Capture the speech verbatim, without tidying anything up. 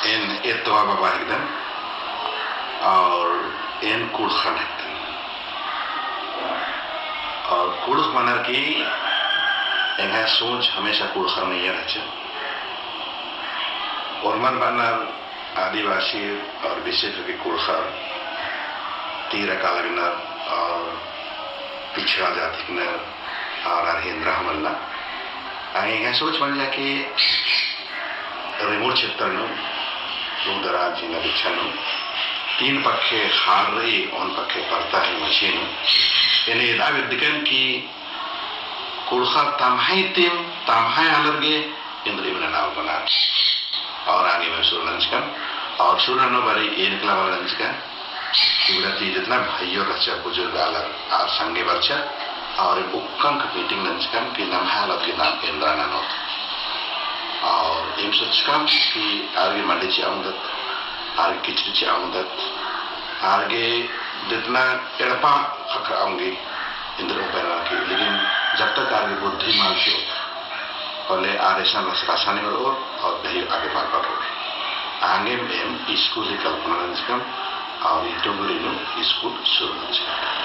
एन एतवा बाबा हिकदन और एन कुँड़ुख़न हिकदन। और कुँड़ुख़ मनर की एंग्है सोच हमेशा कुँड़ुख़र मइय्याँ रहचा। ओर्मर बअनर आदिवासी और विशेष करके कुँड़ुख़र तीरा काला हिकनर और पिछड़ा जाति हिकनर और आर एन्दरा हूँ मल्ला। आंगे एंग्है सोच मंजा कि रेमूर क्षेत्र नू, दूरदराज जिला बिच्छा नू, तीन पक्खे ख़ार रई, ओन पक्खे परता ही मझी नू। एन एदा बेद्दकन कि कुँड़ुख़र तम्है तिम, तम्है आलर गे, एन्दरिम नना बअनर। और आंगे एम सुरु नंजकम, और सुरु ननो बारी एन एकला बआ नंजकम, इबड़ा ती जितना भाइयोर रहचा, बुजुर्ग आलर, आर संगे बरचा, और एम उक्कन का meeting नंजकम कि नम्है आलर गे नाम एन्दरा ननोत। और एम सोचकम कि आर गे मंडी चिआ ओंगदत, आर गे किचरी चिआ ओंगदत, आर गे जितना एड़पा ख़क्खरआ ओंगी, एन्दरा हूँ बअनर की, लेकिन जब तक आर गे बुद्धि मल चिओत, होले आर एसन रस-, रसानी बरओर और दही आगे मल बढ़ओर। आंगे एम स्कूल ही कल्पना नंजकम और ई डोंगरी नू स्कूल सुरु नंजकम।